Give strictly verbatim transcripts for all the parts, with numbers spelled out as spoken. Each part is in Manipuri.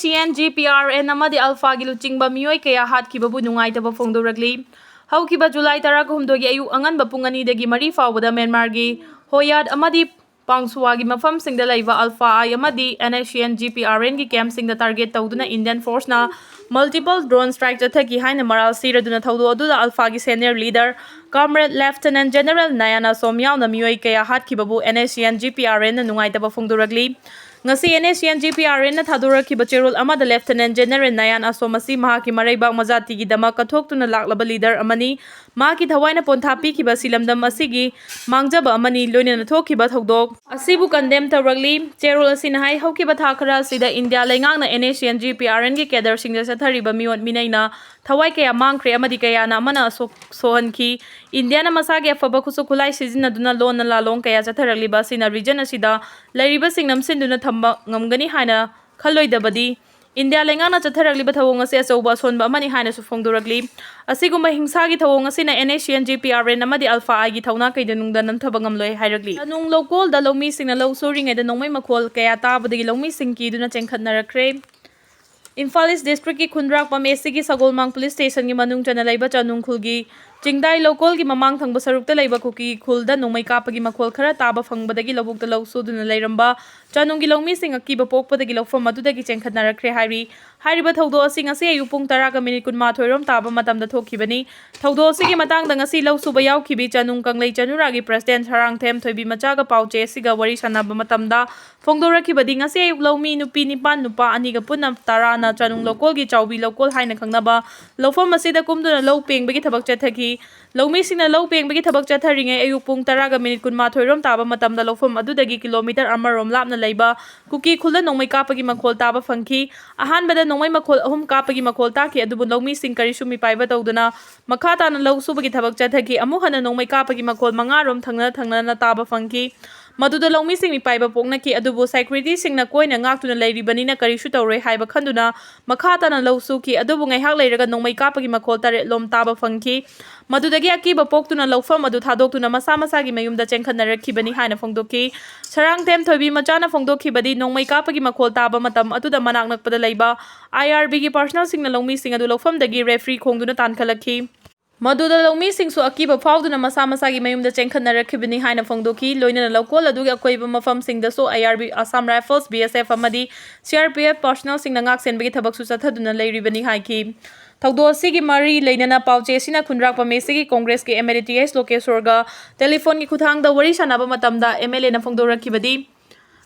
ꯁꯤ N G P R N ꯑꯃꯗꯤ ꯑꯜꯐꯥꯒꯤ ꯂꯨꯆꯤꯡꯕ ꯃꯤꯑꯣꯏ ꯀꯌꯥ ꯍꯥꯠꯈꯤꯕꯕꯨ ꯅꯨꯡꯉꯥꯏꯇꯕ ꯐꯣꯡꯗꯣꯔꯛꯂꯤ꯫ ꯍꯧꯈꯤꯕ ꯖꯨꯂꯥꯏ ꯇꯔꯥꯍꯨꯝꯗꯣꯏꯒꯤ ꯑꯌꯨꯛ ꯑꯉꯟꯕ ꯄꯨꯡ ꯑꯅꯤꯗꯒꯤ ꯃꯔꯤ ꯐꯥꯎꯕꯗ ꯃ꯭ꯌꯥꯟꯃꯥꯔꯒꯤ ꯍꯣꯌꯥꯠ ꯑꯃꯗꯤ ꯄꯥꯡꯁꯨꯋꯥꯒꯤ ꯃꯐꯝꯁꯤꯡꯗ ꯂꯩꯕ ꯑꯜꯐꯥ ꯑꯥꯏ ꯑꯃꯗꯤ N S C N G P R ꯑꯦꯟꯒꯤ ꯀꯦꯝꯞꯁꯤꯡꯗ ꯇꯥꯔꯒꯦꯠ ꯇꯧꯗꯨꯅ ꯏꯟꯗꯤꯌꯟ ꯐꯣꯔꯁꯅ ꯃꯜꯇꯤꯄꯜ ꯗ꯭ꯔꯣꯟ ꯁ꯭ꯇ꯭ꯔꯥꯏꯛ ꯆꯠꯊꯈꯤ ꯍꯥꯏꯅ ꯃꯔꯥꯜ ꯁꯤꯔꯗꯨꯅ ꯊꯧꯗꯣꯛ ꯑꯗꯨꯗ ꯑꯜꯐꯥꯒꯤ senior leader comrade lieutenant general Nayan Asom ꯌꯥꯎꯅ ꯃꯤꯑꯣꯏ ꯀꯌꯥ ꯍꯥꯠꯈꯤꯕꯕꯨ N S C N G P R ꯑꯦꯟꯅ ꯅꯨꯡꯉꯥꯏꯇꯕ ꯐꯣꯡꯗꯣꯔꯛꯂꯤ꯫ ꯉꯁꯤ N S C N G P R ꯑꯦꯟꯅ ꯊꯥꯗꯣꯔꯛꯈꯤꯕ ꯆꯦꯔꯣꯜ ꯑꯃꯗ ꯂꯦꯐꯇꯤꯅꯦꯟꯠ ꯖꯦꯅꯔꯦꯜ ꯅꯌꯥꯟ ꯑꯁꯣꯝ ꯑꯁꯤ ꯃꯍꯥꯛꯀꯤ ꯃꯔꯩꯕꯥꯛ ꯃꯖꯥꯇꯤꯒꯤꯗꯃꯛ ꯀꯠꯊꯣꯛꯇꯨꯅ ꯂꯥꯛꯂꯕ ꯂꯤꯗꯔ ꯑꯃꯅꯤ꯫ ꯃꯍꯥꯛꯀꯤ ꯊꯋꯥꯏꯅ ꯄꯣꯟꯊꯥ ꯄꯤꯈꯤꯕ ꯑꯁꯤ ꯂꯝꯗꯝ ꯑꯁꯤꯒꯤ ꯃꯥꯡꯖꯕ ꯑꯃꯅꯤ, ꯂꯣꯏꯅꯅ ꯊꯣꯛꯈꯤꯕ ꯊꯧꯗꯣꯛ ꯑꯁꯤꯕꯨ ꯀꯟꯗꯦꯝ ꯇꯧꯔꯛꯂꯤ꯫ ꯆꯦꯔꯣꯜ ꯑꯁꯤꯅ ꯍꯥꯏ, ꯍꯧꯈꯤꯕ ꯊꯥ ꯈꯔ ꯑꯁꯤꯗ ꯏꯟꯗꯤꯌꯥ ꯂꯩꯉꯥꯛꯅ N S C N G P R ꯑꯦꯟꯒꯤ ꯀꯦꯗꯔꯁꯤꯡꯗ ꯆꯠꯊꯔꯤꯕ ꯃꯤꯑꯣꯠ ꯃꯤꯅꯩꯅ ꯊꯋꯥꯏ ꯀꯌꯥ ꯃꯥꯡꯈ꯭ꯔꯦ ꯑꯃꯗꯤ ꯀꯌꯥꯅ ꯑꯃꯅ ꯑꯁꯣꯛ ꯁꯣꯛꯍꯟꯈꯤ꯫ ꯏꯟꯗꯤꯌꯥꯅ ꯃꯁꯥꯒꯤ ꯑꯐꯕ ꯈꯨꯠꯁꯨ ꯈꯨꯠꯂꯥꯏ ꯁꯤꯖꯤꯟꯅꯗꯨꯅ ꯂꯣꯟꯅ ꯂꯥꯂꯣꯡ ꯀꯌꯥ ꯆꯠꯊꯔꯛꯂꯤꯕ ꯑꯁꯤꯅ ꯔꯤꯖꯟ ꯑꯁꯤꯗ ꯂꯩꯔꯤꯕꯁꯤꯡ ꯅꯝꯁꯤꯟꯗꯨꯅ ꯊꯝꯕ ꯉꯝꯒꯅꯤ ꯍꯥꯏꯅ ꯈꯜꯂꯣꯏꯗꯕꯗꯤ ꯏꯟꯗꯤꯌꯥ ꯂꯩꯉꯥꯛꯅ ꯆꯠꯊꯔꯛꯂꯤꯕ ꯊꯧꯑꯣꯡ ꯑꯁꯤ ꯑꯆꯧꯕ ꯑꯁꯣꯟꯕ ꯑꯃꯅꯤ ꯍꯥꯏꯅꯁꯨ ꯐꯣꯡꯗꯣꯔꯛꯂꯤ꯫ ꯑꯁꯤꯒꯨꯝꯕ ꯍꯤꯡꯁꯥꯒꯤ ꯊꯧꯑꯣꯡ ꯑꯁꯤꯅ N S C N G P R N ꯑꯃꯗꯤ ꯑꯜꯐꯥ ꯑꯥꯏꯒꯤ ꯊꯧꯅꯥ ꯀꯩꯗ ꯅꯨꯡꯗ ꯅꯝꯊꯕ ꯉꯝꯂꯣꯏ ꯍꯥꯏꯔꯛꯂꯤ꯫ ꯆꯥꯅꯨꯡ ꯂꯧꯀꯣꯜꯗ ꯂꯧꯃꯤꯁꯤꯡꯅ ꯂꯧ ꯁꯨꯔꯤꯉꯩꯗ ꯅꯣꯡꯃꯩ ꯃꯈꯣꯜ ꯀꯌꯥ ꯇꯥꯕꯗꯒꯤ ꯂꯧꯃꯤꯁꯤꯡ ꯀꯤꯗꯨꯅ ꯆꯦꯟꯈꯠꯅꯔꯛꯈ꯭ꯔꯦ꯫ ꯏꯝꯐꯥꯜ ꯏꯁ ꯗꯤꯁꯇ꯭ꯔꯤꯛꯀꯤ ꯈꯨꯟꯗ꯭ꯔꯥꯛꯄꯝ ꯑꯦꯁ ꯁꯤꯒꯤ ꯁꯒꯣꯜꯃꯥꯡ ꯄꯨꯂꯤꯁ ꯁ꯭ꯇꯦꯁꯟꯒꯤ ꯃꯅꯨꯡ ꯆꯟꯅ ꯂꯩꯕ ꯆꯥꯅꯨꯡ ꯈꯨꯜꯒꯤ ꯆꯤꯡꯗꯥꯏ ꯂꯧꯀꯣꯜꯒꯤ ꯃꯃꯥꯡ ꯊꯪꯕ ꯁꯔꯨꯛꯇ ꯂꯩꯕ ꯀꯨꯀꯤ ꯈꯨꯜꯗ ꯅꯣꯡꯃꯩ ꯀꯥꯞꯄꯒꯤ ꯃꯈꯣꯜ ꯈꯔ ꯇꯥꯕ ꯐꯪꯕꯗꯒꯤ ꯂꯧꯕꯨꯛꯇ ꯂꯧ ꯁꯨꯗꯨꯅ ꯂꯩꯔꯝꯕ ꯆꯥꯅꯨꯡꯒꯤ ꯂꯧꯃꯤꯁꯤꯡ ꯑꯀꯤꯕ ꯄꯣꯛꯄꯗꯒꯤ ꯂꯧꯐꯝ ꯑꯗꯨꯗꯒꯤ ꯆꯦꯟꯈꯠꯅꯔꯛꯈ꯭ꯔꯦ ꯍꯥꯏꯔꯤ꯫ ꯍꯥꯏꯔꯤꯕ ꯊꯧꯗꯣꯛ ꯑꯁꯤ ꯉꯁꯤ ꯑꯌꯨꯛ ꯄꯨꯡ ꯇꯔꯥꯒ ꯃꯤꯅꯤꯠ ꯀꯨꯟꯃꯥꯊꯣꯏ ꯔꯣꯝ ꯇꯥꯕ ꯃꯇꯝꯗ ꯊꯣꯛꯈꯤꯕꯅꯤ꯫ ꯊꯧꯗꯣꯛ ꯑꯁꯤꯒꯤ ꯃꯇꯥꯡꯗ ꯉꯁꯤ ꯂꯧ ꯁꯨꯕ ꯌꯥꯎꯈꯤꯕꯤ ꯆꯥꯅꯨꯡ ꯀꯪꯂꯩ ꯆꯅꯨꯔꯥꯒꯤ ꯄ꯭ꯔꯁꯤꯗꯦꯟꯠ ꯁꯔꯥꯡꯊꯦꯝ ꯊꯣꯏꯕꯤ ꯃꯆꯥꯒ ꯄꯥꯎ ꯆꯦ ꯑꯁꯤꯒ ꯋꯥꯔꯤ ꯁꯥꯟꯅꯕ ꯃꯇꯝꯗ ꯐꯣꯡꯗꯣꯔꯛꯈꯤꯕꯗꯤ, ꯉꯁꯤ ꯑꯌꯨꯛ ꯂꯧꯃꯤ ꯅꯨꯄꯤ ꯅꯤꯄꯥꯟ, ꯅꯨꯄꯥ ꯑꯅꯤꯒ ꯄꯨꯟꯅ ꯇꯔꯥꯅ ꯆꯥꯅꯨꯡ ꯂꯧꯀꯣꯜꯒꯤ ꯆꯥꯎꯕꯤ ꯂꯧꯀꯣꯜ ꯍꯥꯏꯅ ꯈꯪꯅꯕ ꯂꯧꯐꯝ ꯑꯁꯤꯗ ꯀꯨꯝꯗꯨꯅ ꯂꯧ ꯄꯦꯡꯕꯒꯤ ꯊꯕꯛ ꯆꯠꯊꯈꯤ꯫ ꯂꯧꯃꯤꯁꯤꯡꯅ ꯂꯧ ꯄꯦꯡꯕꯒꯤ ꯊꯕꯛ ꯆꯠꯊꯔꯤꯉꯩ ꯑꯌꯨꯛ ꯄꯨꯡ ꯇꯔꯥꯒ ꯃꯤꯅꯤꯠ ꯀꯨꯟꯃꯥꯊꯣꯏ ꯔꯣꯝ ꯇꯥꯕ ꯃꯇꯝꯗ ꯂꯧꯐꯝ ꯑꯗꯨꯗꯒꯤ ꯀꯤꯂꯣꯃꯤꯇꯔ ꯑꯃ ꯔꯣꯝ ꯂꯥꯞꯅ ꯂꯩꯕ ꯀꯨꯀꯤ ꯈꯨꯜꯗ ꯅꯣꯡꯃꯩ ꯀꯥꯞꯄꯒꯤ ꯃꯈꯣꯜ ꯇꯥꯕ ꯐꯪꯈꯤ꯫ ꯑꯍꯥꯟꯕꯗ ꯅꯣꯡꯃꯩ ꯃꯈꯣꯜ ꯑꯍꯨꯝ ꯀꯥꯞꯄꯒꯤ ꯃꯈꯣꯜ ꯇꯥꯈꯤ, ꯑꯗꯨꯕꯨ ꯂꯧꯃꯤꯁꯤꯡ ꯀꯔꯤꯁꯨ ꯃꯤꯄꯥꯏꯕ ꯇꯧꯗꯅ ꯃꯈꯥ ꯇꯥꯅ ꯂꯧ ꯁꯨꯕꯒꯤ ꯊꯕꯛ ꯆꯠꯊꯈꯤ꯫ ꯑꯃꯨꯛ ꯍꯟꯅ ꯅꯣꯡꯃꯩ ꯀꯥꯞꯄꯒꯤ ꯃꯈꯣꯜ ꯃꯉꯥ ꯔꯣꯝ ꯊꯪꯅ ꯊꯪꯅꯅ ꯇꯥꯕ ꯐꯪꯈꯤ꯫ ꯃꯗꯨꯗ ꯂꯧꯃꯤꯁꯤꯡ ꯃꯤꯄꯥꯏꯕ ꯄꯣꯛꯅꯈꯤ꯫ ꯑꯗꯨꯕꯨ securityꯁꯤꯡꯅ ꯀꯣꯏꯅ ꯉꯥꯛꯇꯨꯅ ꯂꯩꯔꯤꯕꯅꯤꯅ ꯀꯔꯤꯁꯨ ꯇꯧꯔꯣꯏ ꯍꯥꯏꯕ ꯈꯟꯗꯨꯅ ꯃꯈꯥ ꯇꯥꯅ ꯂꯧ ꯁꯨꯈꯤ꯫ ꯑꯗꯨꯕꯨ ꯉꯥꯏꯍꯥꯛ ꯂꯩꯔꯒ ꯅꯣꯡꯃꯩ ꯀꯥꯞꯄꯒꯤ ꯃꯈꯣꯜ ꯇꯔꯦꯠꯂꯣꯝ ꯇꯥꯕ ꯐꯪꯈꯤ꯫ ꯃꯗꯨꯗꯒꯤ ꯑꯀꯤꯕ ꯄꯣꯛꯇꯨꯅ ꯂꯧꯐꯝ ꯑꯗꯨ ꯊꯥꯗꯣꯛꯇꯨꯅ ꯃꯁꯥ ꯃꯁꯥꯒꯤ ꯃꯌꯨꯝꯗ ꯆꯦꯟꯈꯠꯅꯔꯛꯈꯤꯕꯅꯤ ꯍꯥꯏꯅ ꯐꯣꯡꯗꯣꯛꯈꯤ꯫ ꯁꯔꯥꯡꯊꯦꯝ ꯊꯣꯏꯕꯤ ꯃꯆꯥꯅ ꯐꯣꯡꯗꯣꯛꯈꯤꯕꯗꯤ, ꯅꯣꯡꯃꯩ ꯀꯥꯞꯄꯒꯤ ꯃꯈꯣꯜ ꯇꯥꯕ ꯃꯇꯝ ꯑꯗꯨꯗ ꯃꯅꯥꯛ ꯅꯛꯄꯗ ꯂꯩꯕ IRBꯒꯤ personnelꯁꯤꯡꯅ ꯂꯧꯃꯤꯁꯤꯡ ꯑꯗꯨ ꯂꯧꯐꯝꯗꯒꯤ ꯔꯦꯐ꯭ꯔꯤ ꯈꯣꯡꯗꯨꯅ ꯇꯥꯟꯈꯠꯂꯛꯈꯤ꯫ ꯃꯗꯨꯗ ꯂꯧꯃꯤꯁꯤꯡꯁꯨ ꯑꯀꯤꯕ ꯐꯥꯎꯗꯨꯅ ꯃꯁꯥ ꯃꯁꯥꯒꯤ ꯃꯌꯨꯝꯗ ꯆꯦꯟꯈꯠꯅꯔꯛꯈꯤꯕꯅꯤ ꯍꯥꯏꯅ ꯐꯣꯡꯗꯣꯛꯈꯤ꯫ ꯂꯣꯏꯅꯅ ꯂꯧꯀꯣꯜ ꯑꯗꯨꯒꯤ ꯑꯀꯣꯏꯕ ꯃꯐꯝꯁꯤꯡꯗꯁꯨ IRB, Assam Rifles, BSF ꯑꯃꯗꯤ CRPF personnelꯁꯤꯡꯅ ꯉꯥꯛ ꯁꯦꯟꯕꯒꯤ ꯊꯕꯛꯁꯨ ꯆꯠꯊꯗꯨꯅ ꯂꯩꯔꯤꯕꯅꯤ ꯍꯥꯏꯈꯤ꯫ ꯊꯧꯗꯣꯛ ꯑꯁꯤꯒꯤ ꯃꯔꯤ ꯂꯩꯅꯅ ꯄꯥꯎꯆꯦ ꯑꯁꯤꯅ ꯈꯨꯟꯗ꯭ꯔꯥꯛꯄꯝ ACꯒꯤ Congressꯀꯤ MLA T H ꯂꯣꯀꯦꯁꯣꯔꯒ telephoneꯒꯤ ꯈꯨꯠꯊꯥꯡꯗ ꯋꯥꯔꯤ ꯁꯥꯟꯅꯕ ꯃꯇꯝꯗ MLAꯅ ꯐꯣꯡꯗꯣꯔꯛꯈꯤꯕꯗꯤ,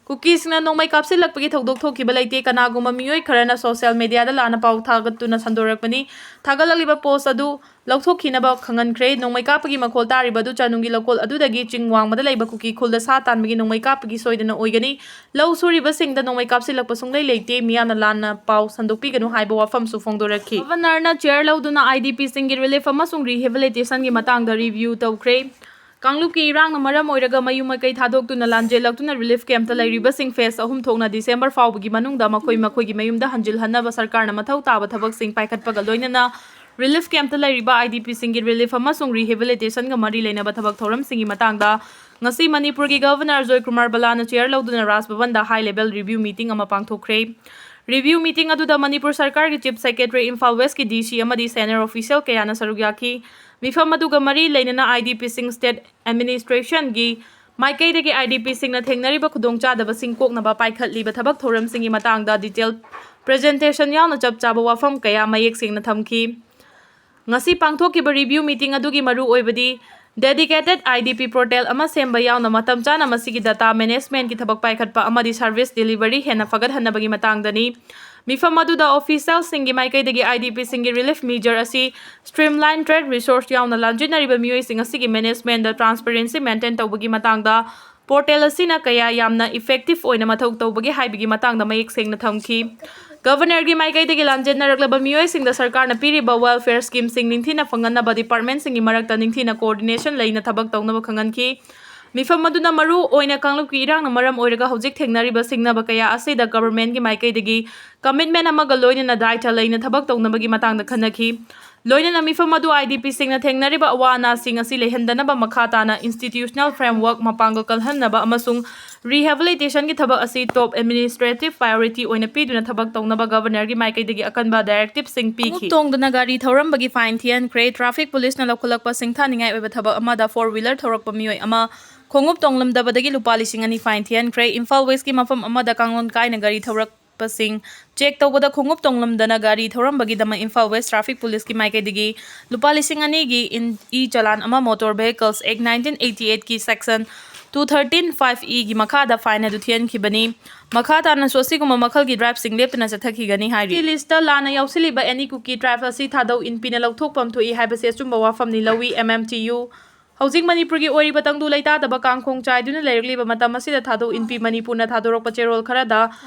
ꯀꯨꯀꯤꯁꯤꯡꯅ ꯅꯣꯡꯃꯩ ꯀꯥꯞꯁꯤꯜꯂꯛꯄꯒꯤ ꯊꯧꯗꯣꯛ ꯊꯣꯛꯈꯤꯕ ꯂꯩꯇꯦ꯫ ꯀꯅꯥꯒꯨꯝꯕ ꯃꯤꯑꯣꯏ ꯈꯔꯅ social mediaꯗ ꯂꯥꯟꯅ ꯄꯥꯎ ꯊꯥꯒꯠꯇꯨꯅ ꯁꯟꯗꯣꯔꯛꯄꯅꯤ꯫ ꯊꯥꯒꯠꯂꯛꯂꯤꯕ post ꯑꯗꯨ ꯂꯧꯊꯣꯛꯈꯤꯅꯕ ꯈꯪꯍꯟꯈ꯭ꯔꯦ꯫ ꯅꯣꯡꯃꯩ ꯀꯥꯞꯄꯒꯤ ꯃꯈꯣꯜ ꯇꯥꯔꯤꯕ ꯑꯗꯨ ꯆꯥꯅꯨꯡꯒꯤ ꯂꯧꯀꯣꯜ ꯑꯗꯨꯗꯒꯤ ꯆꯤꯡ ꯋꯥꯡꯃꯗ ꯂꯩꯕ ꯀꯨꯀꯤ ꯈꯨꯜꯗ ꯁꯥ ꯇꯥꯟꯕꯒꯤ ꯅꯣꯡꯃꯩ ꯀꯥꯞꯄꯒꯤ ꯁꯣꯏꯗꯅ ꯑꯣꯏꯒꯅꯤ꯫ ꯂꯧ ꯁꯨꯔꯤꯕꯁꯤꯡꯗ ꯅꯣꯡꯃꯩ ꯀꯥꯞꯁꯤꯜꯂꯛꯄ ꯁꯨꯡꯂꯩ ꯂꯩꯇꯦ꯫ ꯃꯤꯌꯥꯝꯅ ꯂꯥꯟꯅ ꯄꯥꯎ ꯁꯟꯗꯣꯛꯄꯤꯒꯅꯨ ꯍꯥꯏꯕ ꯋꯥꯐꯝꯁꯨ ꯐꯣꯡꯗꯣꯔꯛꯈꯤ꯫ Governorꯅ chair ꯂꯧꯗꯨꯅ IDPꯁꯤꯡꯒꯤ relief ꯑꯃꯁꯨꯡ rehabilitationꯒꯤ ꯃꯇꯥꯡꯗ review ꯇꯧꯈ꯭ꯔꯦ꯫ ꯀꯥꯡꯂꯨꯞꯀꯤ ꯏꯔꯥꯡꯅ ꯃꯔꯝ ꯑꯣꯏꯔꯒ ꯃꯌꯨꯝ ꯃꯀꯩ ꯊꯥꯗꯣꯛꯇꯨꯅ ꯂꯥꯟꯖꯦꯜꯂꯛꯇꯨꯅ relief campꯇ ꯂꯩꯔꯤꯕꯁꯤꯡ phase ꯑꯍꯨꯝ ꯊꯣꯛꯅ December ꯐꯥꯎꯕꯒꯤ ꯃꯅꯨꯡꯗ ꯃꯈꯣꯏ ꯃꯈꯣꯏꯒꯤ ꯃꯌꯨꯝꯗ ꯍꯟꯖꯤꯜꯍꯟꯅꯕ ꯁꯔꯀꯥꯔꯅ ꯃꯊꯧ ꯇꯥꯕ ꯊꯕꯛꯁꯤꯡ ꯄꯥꯏꯈꯠꯄꯒ ꯂꯣꯏꯅꯅ relief campꯇ ꯂꯩꯔꯤꯕ IDPꯁꯤꯡꯒꯤ relief ꯑꯃꯁꯨꯡ rehabilitationꯒ ꯃꯔꯤ ꯂꯩꯅꯕ ꯊꯕꯛ ꯊꯧꯔꯝꯁꯤꯡꯒꯤ ꯃꯇꯥꯡꯗ ꯉꯁꯤ ꯃꯅꯤꯄꯨꯔꯒꯤ Governor ꯑꯖꯣꯏ ꯀꯨꯃꯥꯔ ꯕꯂꯥꯅ chair ꯂꯧꯗꯨꯅ ꯔꯥꯖ ꯚꯕꯟꯗ high level review meeting ꯑꯃ ꯄꯥꯡꯊꯣꯛꯈ꯭ꯔꯦ꯫ Review meeting ꯑꯗꯨꯗ ꯃꯅꯤꯄꯨꯔ ꯁꯔꯀꯥꯔꯒꯤ Chief Secretary, ꯏꯝꯐꯥꯜ Westꯀꯤ DC ꯑꯃꯗꯤ senior official ꯀꯌꯥꯅ ꯁꯔꯨꯛ ꯌꯥꯈꯤ꯫ ꯃꯤꯐꯝ ꯑꯗꯨꯒ ꯃꯔꯤ ꯂꯩꯅꯅ IDPꯁꯤꯡ state administrationꯒꯤ ꯃꯥꯏꯀꯩꯗꯒꯤ IDPꯁꯤꯡꯅ ꯊꯦꯡꯅꯔꯤꯕ ꯈꯨꯗꯣꯡꯆꯥꯗꯕꯁꯤꯡ ꯀꯣꯛꯅꯕ ꯄꯥꯏꯈꯠꯂꯤꯕ ꯊꯕꯛ ꯊꯧꯔꯝꯁꯤꯡꯒꯤ ꯃꯇꯥꯡꯗ detail presentation ꯌꯥꯎꯅ ꯆꯞ ꯆꯥꯕ ꯋꯥꯐꯝ ꯀꯌꯥ ꯃꯌꯦꯛ ꯁꯦꯡꯅ ꯊꯝꯈꯤ꯫ ꯉꯁꯤ ꯄꯥꯡꯊꯣꯛꯈꯤꯕ review meeting ꯑꯗꯨꯒꯤ ꯃꯔꯨꯑꯣꯏꯕꯗꯤ dedicated IDP portal ꯑꯃ ꯁꯦꯝꯕ ꯌꯥꯎꯅ ꯃꯇꯝ ꯆꯥꯅ ꯃꯁꯤꯒꯤ data managementꯀꯤ ꯊꯕꯛ ꯄꯥꯏꯈꯠꯄ ꯑꯃꯗꯤ service delivery ꯍꯦꯟꯅ ꯐꯒꯠꯍꯟꯅꯕꯒꯤ ꯃꯇꯥꯡꯗꯅꯤ꯫ ꯃꯤꯐꯝ ꯑꯗꯨꯗ officialꯁꯤꯡꯒꯤ ꯃꯥꯏꯀꯩꯗꯒꯤ IDPꯁꯤꯡꯒꯤ relief measure ꯑꯁꯤ streamline, trade resource ꯌꯥꯎꯅ ꯂꯥꯟꯖꯤꯟꯅꯔꯤꯕ ꯃꯤꯑꯣꯏꯁꯤꯡ ꯑꯁꯤꯒꯤ managementꯗ transparency maintain ꯇꯧꯕꯒꯤ ꯃꯇꯥꯡꯗ, portal ꯑꯁꯤꯅ ꯀꯌꯥ ꯌꯥꯝꯅ effective ꯑꯣꯏꯅ ꯃꯊꯧ ꯇꯧꯕꯒꯦ ꯍꯥꯏꯕꯒꯤ ꯃꯇꯥꯡꯗ ꯃꯌꯦꯛ ꯁꯦꯡꯅ ꯊꯝꯈꯤ꯫ Governorꯒꯤ ꯃꯥꯏꯀꯩꯗꯒꯤ ꯂꯥꯟꯖꯦꯟꯅꯔꯛꯂꯕ ꯃꯤꯑꯣꯏꯁꯤꯡꯗ ꯁꯔꯀꯥꯔꯅ ꯄꯤꯔꯤꯕ welfare schemeꯁꯤꯡ ꯅꯤꯡꯊꯤꯅ ꯐꯪꯍꯟꯅꯕ departmentꯁꯤꯡꯒꯤ ꯃꯔꯛꯇ ꯅꯤꯡꯊꯤꯅ coordination ꯂꯩꯅ ꯊꯕꯛ ꯇꯧꯅꯕ ꯈꯪꯍꯟꯈꯤ꯫ ꯃꯤꯐꯝ ꯑꯗꯨꯅ ꯃꯔꯨ ꯑꯣꯏꯅ ꯀꯥꯡꯂꯨꯞꯀꯤ ꯏꯔꯥꯡꯅ ꯃꯔꯝ ꯑꯣꯏꯔꯒ ꯍꯧꯖꯤꯛ ꯊꯦꯡꯅꯔꯤꯕ ꯁꯤꯡꯅꯕ ꯀꯌꯥ ꯑꯁꯤꯗ governmentꯀꯤ ꯃꯥꯏꯀꯩꯗꯒꯤ commitment ꯑꯃꯒ ꯂꯣꯏꯅꯅ ꯗꯥꯏꯇ ꯂꯩꯅ ꯊꯕꯛ ꯇꯧꯅꯕꯒꯤ ꯃꯇꯥꯡꯗ ꯈꯟꯅꯈꯤ꯫ ꯂꯣꯏꯅꯅ ꯃꯤꯐꯝ ꯑꯗꯨ IDPꯁꯤꯡꯅ ꯊꯦꯡꯅꯔꯤꯕ ꯑꯋꯥ ꯑꯅꯥꯁꯤꯡ ꯑꯁꯤ ꯂꯩꯍꯟꯗꯅꯕ ꯃꯈꯥ ꯇꯥꯅ institutional framework ꯃꯄꯥꯡꯒꯜ ꯀꯜꯍꯟꯅꯕ ꯑꯃꯁꯨꯡ rehabilitationꯒꯤ ꯊꯕꯛ ꯑꯁꯤ top administrative priority ꯑꯣꯏꯅ ꯄꯤꯗꯨꯅ ꯊꯕꯛ ꯇꯧꯅꯕ governorꯒꯤ ꯃꯥꯏꯀꯩꯗꯒꯤ ꯑꯀꯟꯕ directiveꯁꯤꯡ ꯄꯤꯈꯤ꯫ ꯈꯣꯡꯎꯞ ꯇꯣꯡꯗꯨꯅ ꯒꯥꯔꯤ ꯊꯧꯔꯝꯕꯒꯤ fine ꯊꯤꯍꯟꯈ꯭ꯔꯦ꯫ Traffic policeꯅ ꯂꯧꯈꯠꯂꯛꯄ ꯁꯤꯡꯊꯥꯅꯤꯡꯉꯥꯏ ꯑꯣꯏꯕ ꯊꯕꯛ ꯑꯃꯗ four wheeler ꯊꯧꯔꯛꯄ ꯃꯤꯑꯣꯏ ꯑꯃ ꯈꯣꯡꯎꯞ ꯇꯣꯡꯂꯝꯗꯕꯗꯒꯤ ꯂꯨꯄꯥ ꯂꯤꯁꯤꯡ ꯑꯅꯤ fine ꯊꯤꯍꯟꯈ꯭ꯔꯦ꯫ ꯏꯝꯐꯥꯜ Westꯀꯤ ꯃꯐꯝ ꯑꯃꯗ ꯀꯥꯡꯂꯣꯟ ꯀꯥꯏꯅ ꯒꯥꯔꯤ ꯊꯧꯔꯛꯄꯁꯤꯡ check ꯇꯧꯕꯗ ꯈꯣꯡꯎꯞ ꯇꯣꯡꯂꯝꯗꯅ ꯒꯥꯔꯤ ꯊꯧꯔꯝꯕꯒꯤꯗꯃꯛ ꯏꯝꯐꯥꯜ West Traffic Policeꯀꯤ ꯃꯥꯏꯀꯩꯗꯒꯤ ꯂꯨꯄꯥ ꯂꯤꯁꯤꯡ ꯑꯅꯤꯒꯤ in-, e-challan ꯑꯃ Motor Vehicles Act nineteen eighty eightꯀꯤ section two thirteen five Eꯒꯤ ꯃꯈꯥꯗ fine ꯑꯗꯨ ꯊꯤꯍꯟꯈꯤꯕꯅꯤ꯫ ꯃꯈꯥ ꯇꯥꯅꯁꯨ ꯑꯁꯤꯒꯨꯝꯕ ꯃꯈꯜꯒꯤ driveꯁꯤꯡ ꯂꯦꯞꯇꯅ ꯆꯠꯊꯈꯤꯒꯅꯤ ꯍꯥꯏꯔꯤ꯫ Listꯇ ꯂꯥꯟꯅ ꯌꯥꯎꯁꯤꯜꯂꯤꯕ any Kuki tribe ꯑꯁꯤ ꯊꯥꯗꯧ ꯏꯟꯄꯤꯅ ꯂꯧꯊꯣꯛꯐꯝ ꯊꯣꯛꯏ ꯍꯥꯏꯕꯁꯤ ꯑꯆꯨꯝꯕ ꯋꯥꯐꯝꯅꯤ ꯂꯧꯏ꯫ MMTU ꯍꯧꯖꯤꯛ ꯃꯅꯤꯄꯨꯔꯒꯤ ꯑꯣꯏꯔꯤꯕ ꯇꯪꯗꯨ ꯂꯩꯇꯥꯗꯕ ꯀꯥꯡꯈꯣꯡ ꯆꯥꯏꯗꯨꯅ ꯂꯩꯔꯛꯂꯤꯕ ꯃꯇꯝ ꯑꯁꯤꯗ ꯊꯥꯗꯧ ꯏꯟꯄꯤ ꯃꯅꯤꯄꯨꯔꯅ ꯊꯥꯗꯣꯔꯛꯄ ꯆꯦꯔꯣꯜ ꯈꯔꯗ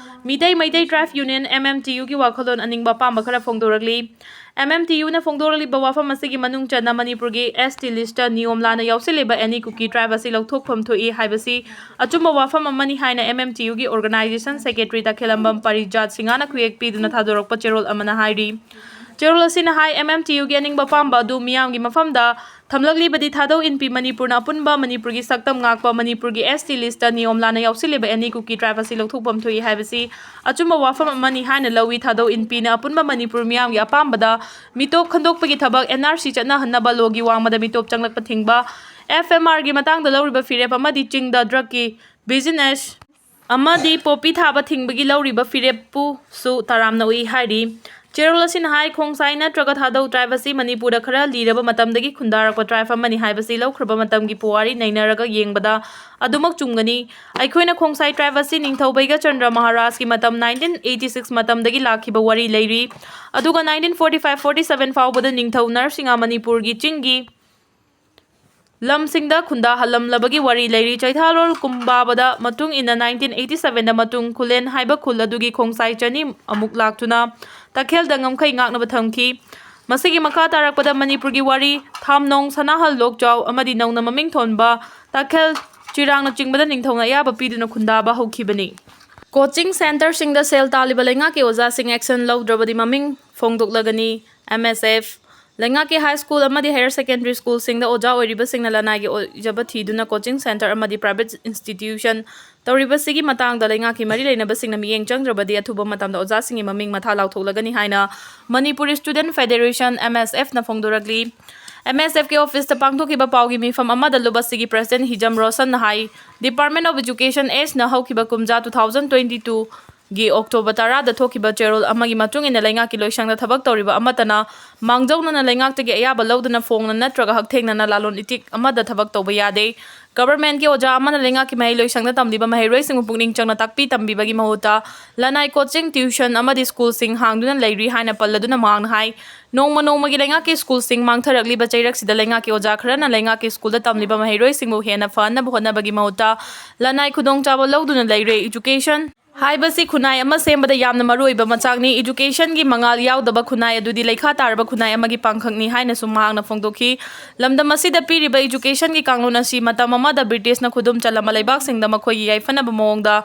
ꯃꯤꯇꯩ ꯃꯩꯇꯩ Tribe Union, MMTUꯒꯤ ꯋꯥꯈꯜꯂꯣꯟ ꯑꯅꯤꯡꯕ ꯑꯄꯥꯝꯕ ꯈꯔ ꯐꯣꯡꯗꯣꯔꯛꯂꯤ꯫ MMTUꯅ ꯐꯣꯡꯗꯣꯔꯛꯂꯤꯕ ꯋꯥꯐꯝ ꯑꯁꯤꯒꯤ ꯃꯅꯨꯡ ꯆꯟꯅ ꯃꯅꯤꯄꯨꯔꯒꯤ ST listꯇ ꯅꯤꯌꯣꯝ ꯂꯥꯟꯅ ꯌꯥꯎꯁꯤꯜꯂꯤꯕ any Kuki tribe ꯑꯁꯤ ꯂꯧꯊꯣꯛꯐꯝ ꯊꯣꯛꯏ ꯍꯥꯏꯕꯁꯤ ꯑꯆꯨꯝꯕ ꯋꯥꯐꯝ ꯑꯃꯅꯤ ꯍꯥꯏꯅ MMTUꯒꯤ organization secretary ꯇꯈꯦꯂꯝꯕꯝ ꯄꯔꯤꯖꯥꯠ ꯁꯤꯡꯍꯅ ꯈꯨꯌꯦꯛ ꯄꯤꯗꯨꯅ ꯊꯥꯗꯣꯔꯛꯄ ꯆꯦꯔꯣꯜ ꯑꯃꯅ ꯍꯥꯏꯔꯤ꯫ ꯆꯦꯔꯣꯜ ꯑꯁꯤꯅ ꯍꯥꯏ, MMTUꯒꯤ ꯑꯅꯤꯡꯕ ꯑꯄꯥꯝꯕ ꯑꯗꯨ ꯃꯤꯌꯥꯝꯒꯤ ꯃꯐꯝꯗ ꯊꯝꯂꯛꯂꯤꯕꯗꯤ ꯊꯥꯗꯧ ꯏꯟꯄꯤ ꯃꯅꯤꯄꯨꯔꯅ ꯑꯄꯨꯟꯕ ꯃꯅꯤꯄꯨꯔꯒꯤ ꯁꯛꯇꯝ ꯉꯥꯛꯄ ꯃꯅꯤꯄꯨꯔꯒꯤ ST listꯇ ꯅꯤꯌꯣꯝ ꯂꯥꯟꯅ ꯌꯥꯎꯁꯤꯜꯂꯤꯕ any Kuki tribe ꯑꯁꯤ ꯂꯧꯊꯣꯛꯐꯝ ꯊꯣꯛꯏ ꯍꯥꯏꯕꯁꯤ ꯑꯆꯨꯝꯕ ꯋꯥꯐꯝ ꯑꯃꯅꯤ ꯍꯥꯏꯅ ꯂꯧꯏ꯫ ꯊꯥꯗꯧ ꯏꯟꯄꯤꯅ ꯑꯄꯨꯟꯕ ꯃꯅꯤꯄꯨꯔ ꯃꯤꯌꯥꯝꯒꯤ ꯑꯄꯥꯝꯕꯗ ꯃꯤꯇꯣꯞ ꯈꯟꯗꯣꯛꯄꯒꯤ ꯊꯕꯛ, NRC ꯆꯠꯅꯍꯟꯅꯕ lawꯒꯤ ꯋꯥꯡꯃꯗ ꯃꯤꯇꯣꯞ ꯆꯪꯂꯛꯄ ꯊꯤꯡꯕ, FMRꯒꯤ ꯃꯇꯥꯡꯗ ꯂꯧꯔꯤꯕ ꯐꯤꯔꯦꯞ ꯑꯃꯗꯤ ꯆꯤꯡꯗ drugꯀꯤ business ꯑꯃꯗꯤ poppy ꯊꯥꯕ ꯊꯤꯡꯕꯒꯤ ꯂꯧꯔꯤꯕ ꯐꯤꯔꯦꯞꯄꯨꯁꯨ ꯇꯔꯥꯝꯅ ꯎꯏ ꯍꯥꯏꯔꯤ꯫ ꯆꯦꯔꯣꯜ ꯑꯁꯤꯅ ꯍꯥꯏ, ꯈꯣꯡꯁꯥꯏ ꯅꯠꯇ꯭ꯔꯒ ꯊꯥꯗꯧ tribe ꯑꯁꯤ ꯃꯅꯤꯄꯨꯔꯗ ꯈꯔ ꯂꯤꯔꯕ ꯃꯇꯝꯗꯒꯤ ꯈꯨꯟꯗꯥꯔꯛꯄ tribe ꯑꯃꯅꯤ ꯍꯥꯏꯕꯁꯤ ꯂꯧꯈ꯭ꯔꯕ ꯃꯇꯝꯒꯤ ꯄꯨꯋꯥꯔꯤ ꯅꯩꯅꯔꯒ ꯌꯦꯡꯕꯗ ꯑꯗꯨꯃꯛ ꯆꯨꯝꯒꯅꯤ꯫ ꯑꯩꯈꯣꯏꯅ ꯈꯣꯡꯁꯥꯏ tribe ꯑꯁꯤ ꯅꯤꯡꯊꯧ ꯕꯩꯒꯆꯟꯗ꯭ꯔ ꯃꯍꯥꯔꯥꯖꯀꯤ ꯃꯇꯝ nineteen eighty six ꯃꯇꯝꯗꯒꯤ ꯂꯥꯛꯈꯤꯕ ꯋꯥꯔꯤ ꯂꯩꯔꯤ꯫ ꯑꯗꯨꯒ nineteen forty five forty seven ꯐꯥꯎꯕꯗ ꯅꯤꯡꯊꯧ ꯅꯔꯁꯤꯡꯍ ꯃꯅꯤꯄꯨꯔꯒꯤ ꯆꯤꯡꯒꯤ ꯂꯝꯁꯤꯡꯗ ꯈꯨꯟꯗꯥꯍꯜꯂꯝꯂꯕꯒꯤ ꯋꯥꯔꯤ ꯂꯩꯔꯤ꯫ ꯆꯩꯊꯥꯔꯣꯜ ꯀꯨꯝꯕꯥꯕꯗ ꯃꯇꯨꯡ ꯏꯟꯅ nineteen eighty sevenꯗ ꯃꯇꯨꯡ ꯈꯨꯂꯦꯟ ꯍꯥꯏꯕ ꯈꯨꯜ ꯑꯗꯨꯒꯤ ꯈꯣꯡꯁꯥꯏ ꯆꯅꯤ ꯑꯃꯨꯛ ꯂꯥꯛꯇꯨꯅ ꯇꯈꯦꯜꯗ ꯉꯝꯈꯩ ꯉꯥꯛꯅꯕ ꯊꯝꯈꯤ꯫ ꯃꯁꯤꯒꯤ ꯃꯈꯥ ꯇꯥꯔꯛꯄꯗ ꯃꯅꯤꯄꯨꯔꯒꯤ ꯋꯥꯔꯤ, ꯊꯥꯝꯅꯣꯡ, ꯁꯅꯥꯍꯜ, ꯂꯣꯛꯆꯥꯎ ꯑꯃꯗꯤ ꯅꯧꯅ ꯃꯃꯤꯡ ꯊꯣꯟꯕ ꯇꯈꯦꯜ ꯆꯤꯔꯥꯡꯅꯆꯤꯡꯕꯗ ꯅꯤꯡꯊꯧꯅ ꯑꯌꯥꯕ ꯄꯤꯗꯨꯅ ꯈꯨꯟꯗꯥꯕ ꯍꯧꯈꯤꯕꯅꯤ꯫ ꯀꯣꯆꯤꯡ ꯁꯦꯟꯇꯔꯁꯤꯡꯗ ꯁꯦꯜ ꯇꯥꯜꯂꯤꯕ ꯂꯩꯉꯥꯛꯀꯤ ꯑꯣꯖꯥꯁꯤꯡ ꯑꯦꯛꯁꯟ ꯂꯧꯗ꯭ꯔꯕꯗꯤ ꯃꯃꯤꯡ ꯐꯣꯡꯗꯣꯛꯂꯒꯅꯤ, ꯑꯦꯝ ꯑꯦꯁ ꯑꯦꯐ꯫ ꯂꯩꯉꯥꯛꯀꯤ ꯍꯥꯏ ꯁ꯭ꯀꯨꯜ ꯑꯃꯗꯤ ꯍꯥꯌꯔ ꯁꯦꯀꯦꯟꯗꯔꯤ ꯁ꯭ꯀꯨꯜꯁꯤꯡꯗ ꯑꯣꯖꯥ ꯑꯣꯏꯔꯤꯕꯁꯤꯡꯅ ꯂꯅꯥꯏꯒꯤ ꯑꯣꯏꯖꯕ ꯊꯤꯗꯨꯅ ꯀꯣꯆꯤꯡ ꯁꯦꯟꯇꯔ ꯑꯃꯗꯤ ꯄ꯭ꯔꯥꯏꯚꯦꯠ ꯏꯟꯁꯇꯤꯇ꯭ꯌꯨꯁꯟ ꯇꯧꯔꯤꯕꯁꯤꯒꯤ ꯃꯇꯥꯡꯗ ꯂꯩꯉꯥꯛꯀꯤ ꯃꯔꯤ ꯂꯩꯅꯕꯁꯤꯡꯅ ꯃꯤꯠꯌꯦꯡ ꯆꯪꯗ꯭ꯔꯕꯗꯤ ꯑꯊꯨꯕ ꯃꯇꯝꯗ ꯑꯣꯖꯥꯁꯤꯡꯒꯤ ꯃꯃꯤꯡ ꯃꯊꯥ ꯂꯥꯎꯊꯣꯛꯂꯒꯅꯤ ꯍꯥꯏꯅ Manipur student federation, M S ꯑꯦꯐꯅ ꯐꯣꯡꯗꯣꯔꯛꯂꯤ꯫ ꯑꯦꯝ ꯑꯦꯁ ꯑꯦꯐꯀꯤ ꯑꯣꯐꯤꯁꯇ ꯄꯥꯡꯊꯣꯛꯈꯤꯕ ꯄꯥꯎꯒꯤ ꯃꯤꯐꯝ ꯑꯃꯗ ꯂꯨꯞ ꯑꯁꯤꯒꯤ ꯄ꯭ꯔꯁꯤꯗꯦꯟꯠ ꯍꯤꯖꯝ ꯔꯣꯁꯟꯅ ꯍꯥꯏ, Department of Education ꯑꯦꯁꯅ ꯍꯧꯈꯤꯕ ꯀꯨꯝꯖꯥ two thousand twenty two ꯒꯤ ꯑꯣꯛꯇꯣꯕꯔ ꯇꯔꯥꯗ ꯊꯣꯛꯈꯤꯕ ꯆꯦꯔꯣꯜ ꯑꯃꯒꯤ ꯃꯇꯨꯡ ꯏꯟꯅ ꯂꯩꯉꯥꯛꯀꯤ ꯂꯣꯏꯁꯪꯗ ꯊꯕꯛ ꯇꯧꯔꯤꯕ ꯑꯃꯠꯇꯅ ꯃꯥꯡꯖꯧꯅꯅ ꯂꯩꯉꯥꯛꯇꯒꯤ ꯑꯌꯥꯕ ꯂꯧꯗꯨꯅ ꯐꯣꯡꯅ ꯅꯠꯇ꯭ꯔꯒ ꯍꯛꯊꯦꯡꯅꯅ ꯂꯥꯂꯣꯟ ꯏꯇꯤꯛ ꯑꯃꯗ ꯊꯕꯛ ꯇꯧꯕ ꯌꯥꯗꯦ꯫ ꯒꯚꯔꯟꯃꯦꯟꯠꯀꯤ ꯑꯣꯖꯥ ꯑꯃꯅ ꯂꯩꯉꯥꯛꯀꯤ ꯃꯍꯩꯂꯣꯏꯁꯪꯗ ꯇꯝꯂꯤꯕ ꯃꯍꯩꯔꯣꯏꯁꯤꯡꯕꯨ ꯄꯨꯛꯅꯤꯡ ꯆꯪꯅ ꯇꯥꯛꯄꯤ ꯇꯝꯕꯤꯕꯒꯤ ꯃꯍꯨꯠꯇ ꯂꯅꯥꯏ ꯀꯣꯆꯤꯡ, ꯇ꯭ꯌꯨꯁꯟ ꯑꯃꯗꯤ ꯁ꯭ꯀꯨꯜꯁꯤꯡ ꯍꯥꯡꯗꯨꯅ ꯂꯩꯔꯤ ꯍꯥꯏꯅ ꯄꯜꯂꯗꯨꯅ ꯃꯍꯥꯛꯅ ꯍꯥꯏ, ꯅꯣꯡꯃ ꯅꯣꯡꯃꯒꯤ ꯂꯩꯉꯥꯛꯀꯤ ꯁ꯭ꯀꯨꯜꯁꯤꯡ ꯃꯥꯡꯊꯔꯛꯂꯤꯕ ꯆꯩꯔꯛꯁꯤꯗ ꯂꯩꯉꯥꯛꯀꯤ ꯑꯣꯖꯥ ꯈꯔꯅ ꯂꯩꯉꯥꯛꯀꯤ ꯁ꯭ꯀꯨꯜꯗ ꯇꯝꯂꯤꯕ ꯃꯍꯩꯔꯣꯏꯁꯤꯡꯕꯨ ꯍꯦꯟꯅ ꯐꯍꯟꯅꯕ ꯍꯣꯠꯅꯕꯒꯤ ꯃꯍꯨꯠꯇ ꯂꯅꯥꯏ ꯈꯨꯗꯣꯡꯆꯥꯕ ꯂꯧꯗꯨꯅ ꯂꯩꯔꯦ꯫ ꯏꯖꯨꯀꯦꯁꯟ ꯍꯥꯏꯕꯁꯤ ꯈꯨꯟꯅꯥꯏ ꯑꯃ ꯁꯦꯝꯕꯗ ꯌꯥꯝꯅ ꯃꯔꯨꯑꯣꯏꯕ ꯃꯆꯥꯛꯅꯤ꯫ ꯏꯖꯨꯀꯦꯁꯟꯒꯤ ꯃꯉꯥꯜ ꯌꯥꯎꯗꯕ ꯈꯨꯟꯅꯥꯏ ꯑꯗꯨꯗꯤ ꯂꯩꯈꯥ ꯇꯥꯔꯕ ꯈꯨꯟꯅꯥꯏ ꯑꯃꯒꯤ ꯄꯥꯡꯈꯛꯅꯤ ꯍꯥꯏꯅꯁꯨ ꯃꯍꯥꯛꯅ ꯐꯣꯡꯗꯣꯛꯈꯤ꯫ ꯂꯝꯗꯝ ꯑꯁꯤꯗ ꯄꯤꯔꯤꯕ ꯏꯖꯨꯀꯦꯁꯟꯒꯤ ꯀꯥꯡꯂꯣꯟ ꯑꯁꯤ ꯃꯇꯝ ꯑꯃꯗ ꯕ꯭ꯔꯤꯇꯤꯁꯅ ꯈꯨꯗꯨꯝ ꯆꯜꯂꯝꯕ ꯂꯩꯕꯥꯛꯁꯤꯡꯗ ꯃꯈꯣꯏꯒꯤ ꯌꯥꯏꯐꯅꯕ ꯃꯑꯣꯡꯗ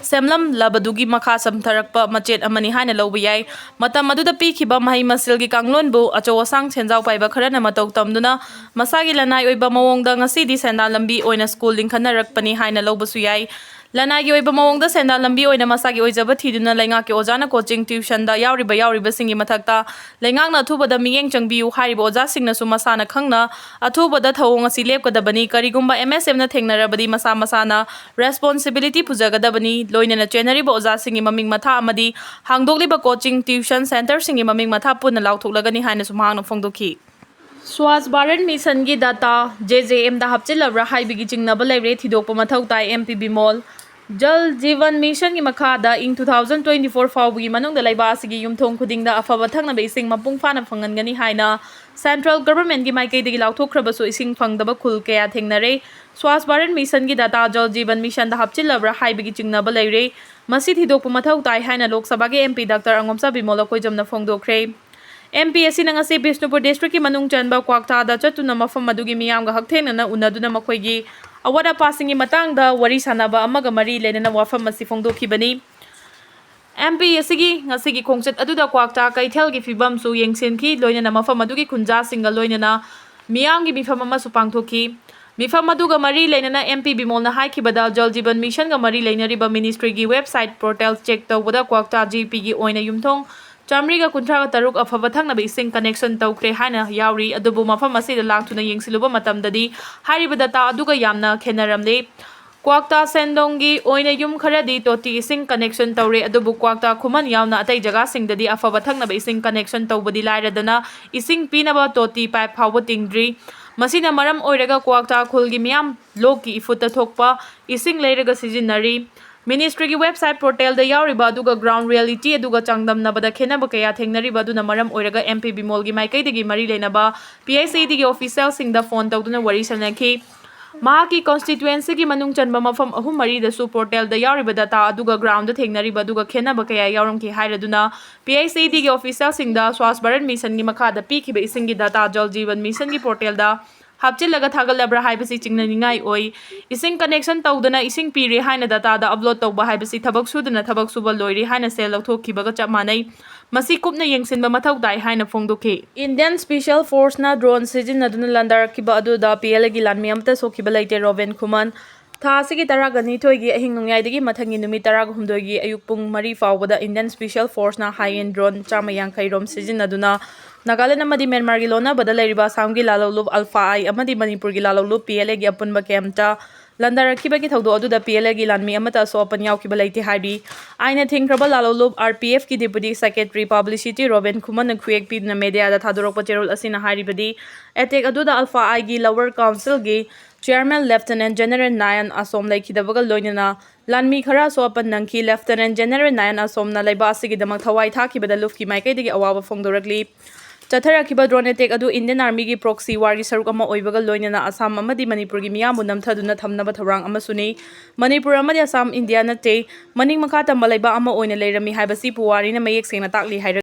ꯁꯦꯝꯂꯝꯂꯕꯗꯨꯒꯤ ꯃꯈꯥ ꯆꯝꯊꯔꯛꯄ ꯃꯆꯦꯠ ꯑꯃꯅꯤ ꯍꯥꯏꯅ ꯂꯧꯕ ꯌꯥꯏ꯫ ꯃꯇꯝ ꯑꯗꯨꯗ ꯄꯤꯈꯤꯕ ꯃꯍꯩ ꯃꯁꯤꯜꯒꯤ ꯀꯥꯡꯂꯣꯟꯕꯨ ꯑꯆꯧ ꯑꯁꯥꯡ ꯁꯦꯟꯖꯥꯎ ꯄꯥꯏꯕ ꯈꯔꯅ ꯃꯇꯧ ꯇꯝꯗꯨꯅ ꯃꯁꯥꯒꯤ ꯂꯅꯥꯏ ꯑꯣꯏꯕ ꯃꯑꯣꯡꯗ ꯉꯁꯤꯗꯤ ꯁꯦꯟꯗꯥꯟ ꯂꯝꯕꯤ ꯑꯣꯏꯅ ꯁ꯭ꯀꯨꯜ ꯂꯤꯡꯈꯠꯅꯔꯛꯄꯅꯤ ꯍꯥꯏꯅ ꯂꯧꯕꯁꯨ ꯌꯥꯏ꯫ ꯂꯅꯥꯏꯒꯤ ꯑꯣꯏꯕ ꯃꯑꯣꯡꯗ ꯁꯦꯟꯗꯥꯟ ꯂꯝꯕꯤ ꯑꯣꯏꯅ ꯃꯁꯥꯒꯤ ꯑꯣꯏꯖꯕ ꯊꯤꯗꯨꯅ ꯂꯩꯉꯥꯛꯀꯤ ꯑꯣꯖꯥꯅ ꯀꯣꯆꯤꯡ ꯇ꯭ꯌꯨꯁꯟꯗ ꯌꯥꯎꯔꯤꯕ ꯌꯥꯎꯔꯤꯕꯁꯤꯡꯒꯤ ꯃꯊꯛꯇ ꯂꯩꯉꯥꯛꯅ ꯑꯊꯨꯕꯗ ꯃꯤꯠꯌꯦꯡ ꯆꯪꯕꯤꯌꯨ ꯍꯥꯏꯔꯤꯕ ꯑꯣꯖꯥꯁꯤꯡꯅꯁꯨ ꯃꯁꯥꯅ ꯈꯪꯅ ꯑꯊꯨꯕꯗ ꯊꯧꯑꯣꯡ ꯑꯁꯤ ꯂꯦꯞꯀꯗꯕꯅꯤ꯫ ꯀꯔꯤꯒꯨꯝꯕ ꯑꯦꯝ ꯑꯦꯁ ꯑꯦꯐꯅ ꯊꯦꯡꯅꯔꯕꯗꯤ ꯃꯁꯥ ꯃꯁꯥꯅ ꯔꯦꯁꯄꯣꯟꯁꯤꯕꯤꯂꯤꯇꯤ ꯄꯨꯖꯒꯗꯕꯅꯤ꯫ ꯂꯣꯏꯅꯅ ꯆꯦꯟꯅꯔꯤꯕ ꯑꯣꯖꯥꯁꯤꯡꯒꯤ ꯃꯃꯤꯡ ꯃꯊꯥ ꯑꯃꯗꯤ ꯍꯥꯡꯗꯣꯛꯂꯤꯕ ꯀꯣꯆꯤꯡ ꯇ꯭ꯌꯨꯁꯟ ꯁꯦꯟꯇꯔꯁꯤꯡꯒꯤ ꯃꯃꯤꯡ ꯃꯊꯥ ꯄꯨꯟꯅ ꯂꯥꯎꯊꯣꯛꯂꯒꯅꯤ ꯍꯥꯏꯅꯁꯨ ꯃꯍꯥꯛꯅ ꯐꯣꯡꯗꯣꯛꯈꯤ꯫ ꯁ꯭ꯋꯥꯁ ꯚꯥꯔꯠ ꯃꯤꯁꯟꯒꯤ ꯗꯥꯇꯥ ꯖꯦ ꯖꯦ ꯑꯦꯝꯗ ꯍꯥꯞꯆꯤꯜꯂꯕ꯭ꯔꯥ ꯍꯥꯏꯕꯒꯤ ꯆꯤꯡꯅꯕ ꯂꯩꯔꯦ, ꯊꯤꯗꯣꯛꯄ ꯃꯊꯧ ꯇꯥꯏ, ꯑꯦꯝ ꯄꯤ ꯕꯤꯃꯣꯜ꯫ ꯖꯜ ꯖꯤꯚꯟ ꯃꯤꯁꯟꯒꯤ ꯃꯈꯥꯗ ꯏꯪ two thousand twenty four ꯐꯥꯎꯕꯒꯤ ꯃꯅꯨꯡꯗ ꯂꯩꯕꯥꯛ ꯑꯁꯤꯒꯤ ꯌꯨꯝꯊꯣꯡ ꯈꯨꯗꯤꯡꯗ ꯑꯐꯕ ꯊꯛꯅꯕ ꯏꯁꯤꯡ ꯃꯄꯨꯡ ꯐꯥꯅ ꯐꯪꯍꯟꯒꯅꯤ ꯍꯥꯏꯅ ꯁꯦꯟꯇ꯭ꯔꯦꯜ ꯒꯚꯔꯟꯃꯦꯟꯠꯀꯤ ꯃꯥꯏꯀꯩꯗꯒꯤ ꯂꯥꯎꯊꯣꯛꯈ꯭ꯔꯕꯁꯨ ꯏꯁꯤꯡ ꯐꯪꯗꯕ ꯈꯨꯜ ꯀꯌꯥ ꯊꯦꯡꯅꯔꯦ꯫ ꯁ꯭ꯋꯥꯁ ꯚꯥꯔꯠ ꯃꯤꯁꯟꯒꯤ ꯗꯥꯇꯥ ꯖꯜ ꯖꯤꯚꯟ ꯃꯤꯁꯟꯗ ꯍꯥꯞꯆꯤꯜꯂꯕ꯭ꯔꯥ ꯍꯥꯏꯕꯒꯤ ꯆꯤꯡꯅꯕ ꯂꯩꯔꯦ꯫ ꯃꯁꯤ ꯊꯤꯗꯣꯛꯄ ꯃꯊꯧ ꯇꯥꯏ ꯍꯥꯏꯅ ꯂꯣꯛ ꯁꯚꯥꯒꯤ M P doctor Angomcha Bimol ꯑꯀꯣꯏꯖꯝꯅ ꯐꯣꯡꯗꯣꯛꯈ꯭ꯔꯦ꯫ ꯑꯦꯝ ꯄꯤ ꯑꯁꯤꯅ ꯉꯁꯤ ꯕꯤꯁꯅꯨꯄꯨꯔ ꯗꯤꯁꯇ꯭ꯔꯤꯛꯀꯤ ꯃꯅꯨꯡ ꯆꯟꯕ ꯀ꯭ꯋꯥꯛꯇꯥꯗ ꯆꯠꯇꯨꯅ ꯃꯐꯝ ꯑꯗꯨꯒꯤ ꯃꯤꯌꯥꯝꯒ ꯍꯛꯊꯦꯡꯅꯅ ꯎꯅꯗꯨꯅ ꯃꯈꯣꯏꯒꯤ ꯑꯋꯥꯠ ꯑꯄꯥꯁꯤꯡꯒꯤ ꯃꯇꯥꯡꯗ ꯋꯥꯔꯤ ꯁꯥꯟꯅꯕ ꯑꯃꯒ ꯃꯔꯤ ꯂꯩꯅꯅ ꯋꯥꯐꯝ ꯑꯁꯤ ꯐꯣꯡꯗꯣꯛꯈꯤꯕꯅꯤ꯫ ꯑꯦꯝ ꯄꯤ ꯑꯁꯤꯒꯤ ꯉꯁꯤꯒꯤ ꯈꯣꯡꯆꯠ ꯑꯗꯨꯗ ꯀ꯭ꯋꯥꯛꯇꯥ ꯀꯩꯊꯦꯜꯒꯤ ꯐꯤꯕꯝꯁꯨ ꯌꯦꯡꯁꯤꯟꯈꯤ, ꯂꯣꯏꯅꯅ ꯃꯐꯝ ꯑꯗꯨꯒꯤ ꯈꯨꯟꯖꯥꯁꯤꯡꯒ ꯂꯣꯏꯅꯅ ꯃꯤꯌꯥꯝꯒꯤ ꯃꯤꯐꯝ ꯑꯃꯁꯨ ꯄꯥꯡꯊꯣꯛꯈꯤ꯫ ꯃꯤꯐꯝ ꯑꯗꯨꯒ ꯃꯔꯤ ꯂꯩꯅꯅ ꯑꯦꯝ ꯄꯤ ꯕꯤꯃꯣꯜꯅ ꯍꯥꯏꯈꯤꯕꯗ, ꯖꯜ ꯖꯤꯕꯟ ꯃꯤꯁꯟꯒ ꯃꯔꯤ ꯂꯩꯅꯔꯤꯕ ꯃꯤꯅꯤꯁꯇ꯭ꯔꯤꯒꯤ ꯋꯦꯕꯁꯥꯏꯠ ꯄꯣꯔꯇꯦꯜ ꯆꯦꯛ ꯇꯧꯕꯗ ꯀ꯭ꯋꯥꯛꯇꯥ ꯖꯤ ꯄꯤꯒꯤ ꯑꯣꯏꯅ ꯌꯨꯝꯊꯣꯡ ꯆꯥꯃꯔꯤꯒ ꯀꯨꯟꯊ꯭ꯔꯥꯒ ꯇꯔꯨꯛ ꯑꯐꯕ ꯊꯛꯅꯕ ꯏꯁꯤꯡ ꯀꯅꯦꯛꯁꯟ ꯇꯧꯈ꯭ꯔꯦ ꯍꯥꯏꯅ ꯌꯥꯎꯔꯤ꯫ ꯑꯗꯨꯕꯨ ꯃꯐꯝ ꯑꯁꯤꯗ ꯂꯥꯛꯇꯨꯅ ꯌꯦꯡꯁꯤꯜꯂꯨꯕ ꯃꯇꯝꯗꯗꯤ ꯍꯥꯏꯔꯤꯕ ꯗꯇꯥ ꯑꯗꯨꯒ ꯌꯥꯝꯅ ꯈꯦꯠꯅꯔꯝꯂꯦ꯫ ꯀ꯭ꯋꯥꯛꯇꯥ ꯁꯦꯟꯗꯣꯡꯒꯤ ꯑꯣꯏꯅ ꯌꯨꯝ ꯈꯔꯗꯤ ꯇꯣꯇꯤ ꯏꯁꯤꯡ ꯀꯅꯦꯛꯁꯟ ꯇꯧꯔꯦ, ꯑꯗꯨꯕꯨ ꯀ꯭ꯋꯥꯛꯇꯥ ꯈꯨꯃꯟ ꯌꯥꯎꯅ ꯑꯇꯩ ꯖꯒꯥꯁꯤꯡꯗꯗꯤ ꯑꯐꯕ ꯊꯛꯅꯕ ꯏꯁꯤꯡ ꯀꯅꯦꯛꯁꯟ ꯇꯧꯕꯗꯤ ꯂꯥꯏꯔꯗꯅ, ꯏꯁꯤꯡ ꯄꯤꯅꯕ ꯇꯣꯇꯤ ꯄꯥꯏꯞ ꯐꯥꯎꯕ ꯇꯤꯡꯗ꯭ꯔꯤ꯫ ꯃꯁꯤꯅ ꯃꯔꯝ ꯑꯣꯏꯔꯒ ꯀ꯭ꯋꯥꯛꯇꯥ ꯈꯨꯜꯒꯤ ꯃꯤꯌꯥꯝ ꯂꯣꯛꯀꯤ ꯏꯐꯨꯠꯇ ꯊꯣꯛꯄ ꯏꯁꯤꯡ ꯂꯩꯔꯒ ꯁꯤꯖꯤꯟꯅꯔꯤ꯫ ꯃꯤꯅꯤꯁꯇ꯭ꯔꯤꯒꯤ ꯋꯦꯕꯁꯥꯏꯠ ꯄꯣꯔꯇꯦꯜꯗ ꯌꯥꯎꯔꯤꯕ ꯑꯗꯨꯒ ꯒ꯭ꯔꯥꯎꯟ ꯔꯤꯌꯦꯂꯤꯇꯤ ꯑꯗꯨꯒ ꯆꯥꯡꯗꯝꯅꯕꯗ ꯈꯦꯠꯅꯕ ꯀꯌꯥ ꯊꯦꯡꯅꯔꯤꯕ ꯑꯗꯨꯅ ꯃꯔꯝ ꯑꯣꯏꯔꯒ ꯑꯦꯝ ꯄꯤ ꯕꯤꯃꯣꯜꯒꯤ ꯃꯥꯏꯀꯩꯗꯒꯤ ꯃꯔꯤ ꯂꯩꯅꯕ ꯄꯤ ꯑꯩꯆ ꯏꯗꯤꯒꯤ ꯑꯣꯐꯤꯁꯤꯌꯦꯜꯁꯤꯡꯗ ꯐꯣꯟ ꯇꯧꯗꯨꯅ ꯋꯥꯔꯤ ꯁꯥꯅꯈꯤ꯫ ꯃꯍꯥꯛꯀꯤ ꯀꯣꯟꯁꯇꯤꯇ꯭ꯋꯦꯟꯁꯤꯒꯤ ꯃꯅꯨꯡ ꯆꯟꯕ ꯃꯐꯝ ꯑꯍꯨꯝ ꯃꯔꯤꯗꯁꯨ ꯄꯣꯔꯇꯦꯜꯗ ꯌꯥꯎꯔꯤꯕ ꯗꯇꯥ ꯑꯗꯨꯒ ꯒ꯭ꯔꯥꯎꯟꯗ ꯊꯦꯡꯅꯔꯤꯕ ꯑꯗꯨꯒ ꯈꯦꯠꯅꯕ ꯀꯌꯥ ꯌꯥꯎꯔꯝꯈꯤ ꯍꯥꯏꯔꯗꯨꯅ, ꯄꯤ ꯑꯩꯆ ꯏꯗꯤꯒꯤ ꯑꯣꯐꯤꯁꯤꯌꯦꯜꯁꯤꯡꯗ ꯁ꯭ꯋꯥꯁ ꯚꯥꯔꯠ ꯃꯤꯁꯟꯒꯤ ꯃꯈꯥꯗ ꯄꯤꯈꯤꯕ ꯏꯁꯤꯡꯒꯤ ꯗꯇꯥ ꯖꯜ ꯖꯤꯕꯟ ꯃꯤꯁꯟꯒꯤ ꯄꯣꯔꯇꯦꯜꯗ ꯍꯥꯞꯆꯤꯜꯂꯒ ꯊꯥꯒꯠꯂꯕ꯭ꯔꯥ ꯍꯥꯏꯕꯁꯤ ꯆꯤꯡꯅꯅꯤꯡꯉꯥꯏ ꯑꯣꯏ꯫ ꯏꯁꯤꯡ ꯀꯅꯦꯛꯁꯟ ꯇꯧꯗꯅ ꯏꯁꯤꯡ ꯄꯤꯔꯦ ꯍꯥꯏꯅ ꯗꯇꯥꯗ ꯑꯞꯂꯣꯗ ꯇꯧꯕ ꯍꯥꯏꯕꯁꯤ ꯊꯕꯛ ꯁꯨꯗꯅ ꯊꯕꯛ ꯁꯨꯕ ꯂꯣꯏꯔꯦ ꯍꯥꯏꯅ ꯁꯦꯜ ꯂꯧꯊꯣꯛꯈꯤꯕꯒ ꯆꯞ ꯃꯥꯟꯅꯩ꯫ ꯃꯁꯤ ꯀꯨꯞꯅ ꯌꯦꯡꯁꯤꯟꯕ ꯃꯊꯧ ꯇꯥꯏ ꯍꯥꯏꯅ ꯐꯣꯡꯗꯣꯛꯈꯤ꯫ ꯏꯟꯗꯤꯌꯟ ꯁ꯭ꯄꯦꯁꯤꯌꯦꯜ ꯐꯣꯔꯁꯅ ꯗ꯭ꯔꯣꯟ ꯁꯤꯖꯤꯟꯅꯗꯨꯅ ꯂꯥꯟꯗꯥꯔꯛꯈꯤꯕ ꯑꯗꯨꯗ ꯄꯤ ꯑꯦꯜ ꯑꯦꯒꯤ ꯂꯥꯟꯃꯤ ꯑꯃꯠꯇ ꯁꯣꯛꯈꯤꯕ ꯂꯩꯇꯦ꯫ ꯔꯣꯕꯤꯟ ꯈꯨꯃꯟ꯫ ꯊꯥ ꯑꯁꯤꯒꯤ ꯇꯔꯥꯒ ꯅꯤꯊꯣꯏꯒꯤ ꯑꯍꯤꯡ ꯅꯣꯡꯌꯥꯏꯗꯒꯤ ꯃꯊꯪꯒꯤ ꯅꯨꯃꯤꯠ ꯇꯔꯥꯒ ꯍꯨꯝꯗꯣꯏꯒꯤ ꯑꯌꯨꯛ ꯄꯨꯡ ꯃꯔꯤ ꯐꯥꯎꯕꯗ ꯏꯟꯗꯤꯌꯟ ꯁ꯭ꯄꯦꯁꯤꯌꯦꯜ ꯐꯣꯔꯁꯅ ꯍꯥꯏ ꯑꯦꯟ ꯗ꯭ꯔꯣꯟ ꯆꯥꯝꯃ ꯌꯥꯡꯈꯩ ꯔꯣꯝ ꯁꯤꯖꯤꯟꯅꯗꯨꯅ ꯅꯥꯒꯥꯂꯦꯟ ꯑꯃꯗꯤ ꯃ꯭ꯌꯥꯟꯃꯥꯔꯒꯤ ꯂꯣꯟꯅꯕꯗ ꯂꯩꯔꯤꯕ ꯑꯁꯥꯝꯒꯤ ꯂꯥꯜꯍꯧꯂꯨꯞ ꯑꯜꯐꯥ ꯑꯥꯏ ꯑꯃꯗꯤ ꯃꯅꯤꯄꯨꯔꯒꯤ ꯂꯥꯜꯍꯧꯂꯨꯞ ꯄꯤ ꯑꯦꯜ ꯑꯦꯒꯤ ꯑꯄꯨꯟꯕ ꯀꯦꯝꯞꯇ ꯂꯥꯟꯗꯥꯔꯛꯈꯤꯕꯒꯤ ꯊꯧꯗꯣꯛ ꯑꯗꯨꯗ ꯄꯤ ꯑꯦꯜ ꯑꯦꯒꯤ ꯂꯥꯟꯃꯤ ꯑꯃꯠꯇ ꯑꯁꯣꯛ ꯑꯄꯟ ꯌꯥꯎꯈꯤꯕ ꯂꯩꯇꯦ ꯍꯥꯏꯔꯤ꯫ ꯑꯥꯏꯟꯅ ꯊꯤꯡꯈ꯭ꯔꯕ ꯂꯥꯜꯍꯧꯂꯨꯞ ꯑꯥꯔ ꯄꯤ ꯑꯦꯐꯀꯤ ꯗꯦꯄꯨꯇꯤ ꯁꯦꯀ꯭ꯔꯦꯇꯔꯤ ꯄꯕ꯭ꯂꯤꯁꯤꯇꯤ ꯔꯣꯕꯤꯟ ꯈꯨꯃꯟꯅ ꯈꯨꯌꯦꯛ ꯄꯤꯗꯨꯅ ꯃꯦꯗꯤꯌꯥꯗ ꯊꯥꯗꯣꯔꯛꯄ ꯆꯦꯔꯣꯜ ꯑꯁꯤꯅ ꯍꯥꯏꯔꯤꯕꯗꯤ, ꯑꯦꯇꯦꯛ ꯑꯗꯨꯗ ꯑꯜꯐꯥ ꯑꯥꯏꯒꯤ ꯂꯋꯔ ꯀꯥꯎꯟꯁꯤꯜꯒꯤ chairman lieutenant general Nayan Asom ꯂꯩꯈꯤꯗꯕꯒ ꯂꯣꯏꯅꯅ ꯂꯥꯟꯃꯤ ꯈꯔ ꯑꯁꯣꯛ ꯑꯄꯟ ꯅꯪꯈꯤ꯫ ꯂꯦꯐꯇꯤꯅꯦꯟ ꯖꯦꯅꯔꯦꯜ ꯅꯥꯌꯟ ꯑꯁꯣꯝꯅ ꯂꯩꯕꯥꯛ ꯑꯁꯤꯒꯤꯗꯃꯛ ꯊꯋꯥꯏ ꯊꯥꯈꯤꯕꯗ ꯂꯨꯞꯀꯤ ꯃꯥꯏꯀꯩꯗꯒꯤ ꯑꯋꯥꯕ ꯐꯣꯡꯗꯣꯔꯛꯂꯤ꯫ ꯆꯠꯊꯔꯛꯈꯤꯕ ꯗ꯭ꯔꯣꯟ ꯑꯦꯇꯦꯛ ꯑꯗꯨ ꯏꯟꯗꯤꯌꯟ ꯑꯥꯔꯃꯤꯒꯤ ꯄ꯭ꯔꯣꯛꯁꯤ ꯋꯥꯔꯒꯤ ꯁꯔꯨꯛ ꯑꯃ ꯑꯣꯏꯕꯒ ꯂꯣꯏꯅꯅ ꯑꯁꯥꯝ ꯑꯃꯗꯤ ꯃꯅꯤꯄꯨꯔꯒꯤ ꯃꯤꯌꯥꯝꯕꯨ ꯅꯝꯊꯗꯨꯅ ꯊꯝꯅꯕ ꯊꯧꯔꯥꯡ ꯑꯃꯁꯨꯅꯤ꯫ ꯃꯅꯤꯄꯨꯔ ꯑꯃꯗꯤ ꯑꯁꯥꯝ ꯏꯟꯗꯤꯌꯥ ꯅꯠꯇꯦ꯫ ꯃꯅꯤꯡ ꯃꯈꯥ ꯇꯝꯕ ꯂꯩꯕꯥꯛ ꯑꯃ ꯑꯣꯏꯅ ꯂꯩꯔꯝꯃꯤ ꯍꯥꯏꯕꯁꯤ ꯄꯨꯋꯥꯔꯤꯅ ꯃꯌꯦꯛ ꯁꯦꯡꯅ ꯇꯥꯛꯂꯤ ꯍꯥꯏꯔꯛꯂꯤ꯫